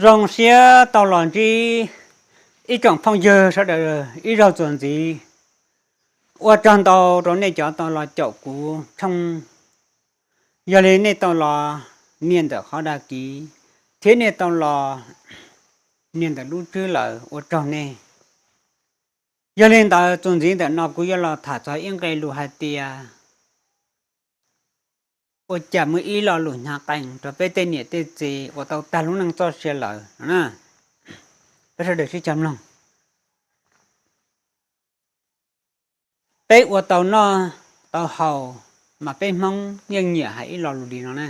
Zoo siab tau los ntsib ib tsoom phooj ywg sawv daws ib zaug txuas ntxiv. Ua tsaug ntau rau nej cov tau los caum kuv tshooj. Yog li nej tau los nias ntawm qhov dag kiv thiab nej tau los nias ntawm lub tswb lawm, ua tsaug nej. Yog li ntawd txuas ntxiv ntawm no kuv yuav los tham txog ib nqe lus hais tias ua cas muaj ib lo lus hnyav qees rau peb tej niam tej txiv uas tau tag lub neej txoj sia lawm no. Peb sawv daws sib cog mloog. Peb ua tau noj tau haus, mas peb Hmoob yeej nyiam hais ib lo lus li no na.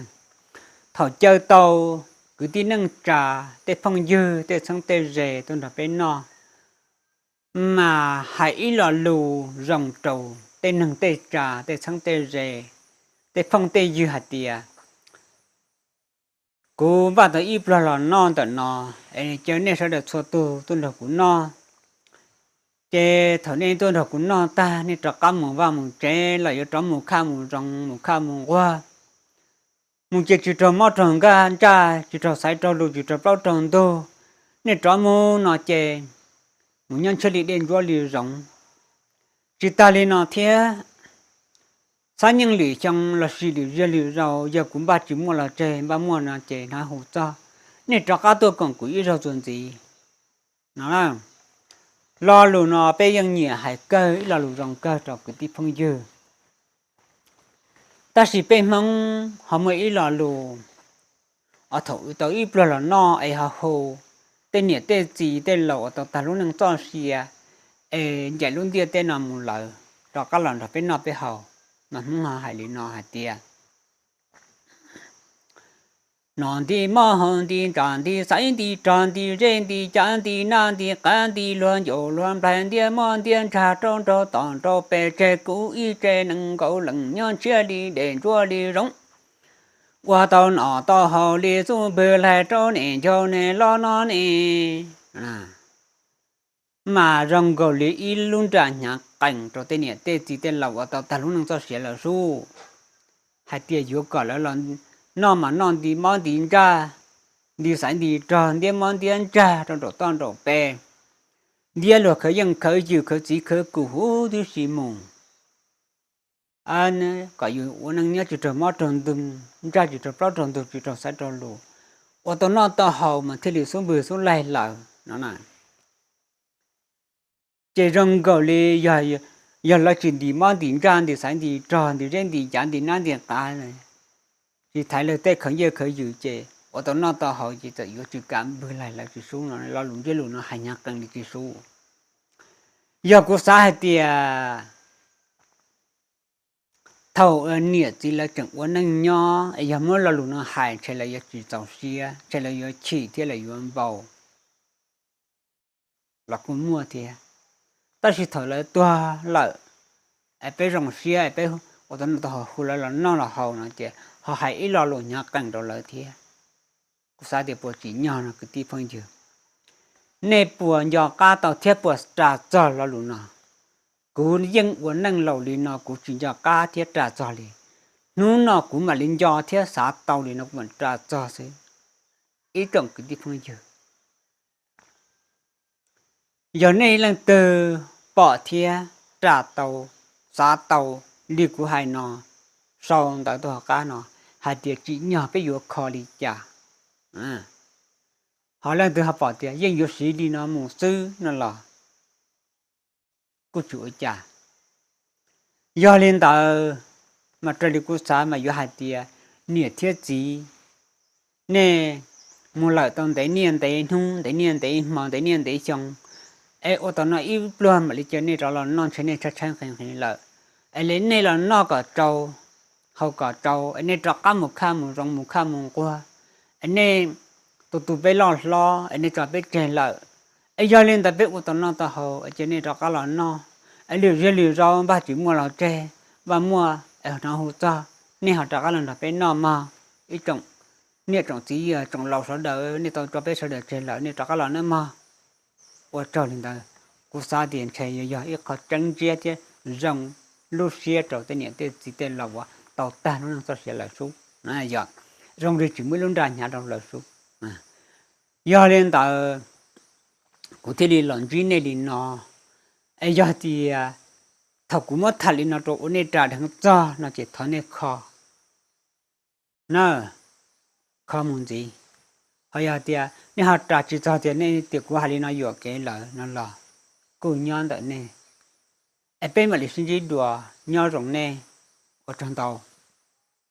Thaum caw tau kwv tij neej tsa, tej phooj ywg, tej txheeb tej ze tuaj nrog peb noj, mas hais ib lo lus zoo rau tej neeg tej tsa, tej txheeb tej ze, tej phooj tej ywg hais tias, kuv npaj tau ib pluag los noj ntawm no, es caw nej sawv daws txhua tus tuaj nrog kuv noj. Ces thaum nej tuaj nrog kuv noj tag, nej rov qab mus vaj mus tsev los yuav rov mus khaj mus zoo, mus khaj mus nquag, mus ces tsis raug mob raug nkaj ntsaj, tsis raug xaiv raug lus, tsis raug plaub raug ntug. Nej rov mus no ces mus nyob ntshiab li dej ntsuab li zoov. Tsis tag li no thiab, xab nyeej lwm xyoo los sis lwm zag lwm zaus, yog kuv npaj tsis muaj los tseg, npaj muaj no ces hnav hu txog, nej rov qab tuaj koom kuv ib zaug txuas ntxiv no. Lo lus no peb yeej nyiam hais kawg, ib lo lus zoo kawg rau kwv tij phooj ywg. Tab sis peb Hmoob ho muaj ib lo lus, thaum tau ib pluag los noj es ho hu tej niam tej txiv tej laus uas tau tag lub neej txoj sia, es ncaim lub ntiaj teb no mus lawm, rov qab los nrog peb noj peb haus, mas Hmoob ho hais li no hais tias, no nti mob ho nti ntsa nti xaiv nti rog nti zeb nti cav nti nab nti qav nti luag ncaus luag nplaig ntiab mob ntiab ntsag rau nraug tom nraug pes tseg kuv ib tse nees nkaum leej nyob ntshiab li dej ntsuab li zoov. Ua tau nom tau haus li xub npwg laig rau niam ncaus ne los no ne. Mas zoo nkaus li ib lub nra hnyav qees rau tej niam tej txiv tej laus uas tau tag lub neej txoj sia lawm sub, hais tias yuav kom lawv los noj mas noj nti mob nti ntsaj, nti xaiv nti rog ntiab mob ntiab ntsag rau nraum toj nraum pes, ntiab luag khawv yeej khawv ywm khawv txiv khawv kum huv tib si mus, kom yus ua neej nyob tsis raug mob raug ntsaj, tsis raug plaub raug ntug, tsis raug xaiv raug lus, ua tau noj tau haus mas thiaj li xub npwg xub laig lawm no. Ces zoo nkaus li yog lawv tsis nti mob nti ntsaj nti xaiv nti rog nti zeb nti cav nti nab nti qav, tsis thaiv lawv tej khawv nyiaj khawv ywm ces ua tau noj tau haus ces txawm yuav tsis kam npwg laig lawv tsis sub no. Lo lus ntsiab lus no hais hnyav qees li tsis sub. Yog kuv xav hais tias thaum niam txiv lawv tseem ua neej nyob es yog muab lo lus no hais ntshe lawv yuav tsis txaus siab, ntshe lawv yuav chim thiab lawv yuav npau los kuj muaj thiab. Tab sis thaum lawv tuag lawm, es peb zoo siab es peb ua tau noj tau haus hu lawv los noj los haus no ces ho hais ib lo lus hnyav qees rau lawv thiab. Kuv xav tias puas tsim nyog no kwv tij phooj ywg, nej puas nco qab tau thiab puas ras txog lo lus no? Kuv yeej ua neej laus li no kuv tsis nco qab thiab ras txog li. Hnub no kuv mam li nco thiab xav tau li no kuv mam ras txog xwb. Ib tsoom kwv tij phooj ywg, yog nej leej twg pom thiab ras tau, xav tau li kuv hais no, sau ntawv tuaj hauv qab no hais tias tsim nyog peb yuav kho li cas, ho leej twg ho pom tias yeej yuav siv li no mus xwb no los kuj tsis ua cas. Yog li ntawd, mas raws li kuv xav mas yuav hais tias niam thiab txiv, nej mus lawm tau ntev niaj ntev hnub, ntev niaj ntev hmo, ntev niaj ntev xyoo, es ua tau noj ib pluag mam li caw nej rov los noj ntshe nej tshaib tshaib nqhis nqhis lawm. Es li nej los noj kom tsau, haus kom tsau, es nej rov qab mus khaj mus zoo mus khaj mus nquag, es nej tus tus peb loj hlob es nej tso peb tseg lawm. Es yog li ntawd peb ua tau noj tau haus es cia nej rov qab los noj, es lwm zej lwm zaus npaj tsis muaj los tseg, npaj muaj es hnov hu txog, nej ho rov qab los nrog peb noj mog. Ib tsoom niam tsoom txiv tsoom laus sawv daws, nej tau tso peb sawv daws tseg lawm, nej rov qab los nawb mog. Ua tsaug li ntawd, kuv xav tias ntshe yuav yog ib qho tseeb ntsiab thiab zoo lub siab rau tej niam tej txiv tej laus uas tau tag lub neej txoj sia lawm sub. Yog zoo li tsis muaj ib lub nra hnyav rau lawv sub. Yog li ntawd, kuv thiaj li los ntsib nej li no. Es yog tias thaum kuv muab tham li no rau ua nej ras dheev txog no ces thov nej kho na, kho mus ntxiv. Ho yog tias nej ho ras tsis txog tias nej tias kuv hais li no yuam kev lawm no los kuj nyob ntawm nej. Es peb mam li sib ntsib dua, nyob zoo nej, ua tsaug ntau.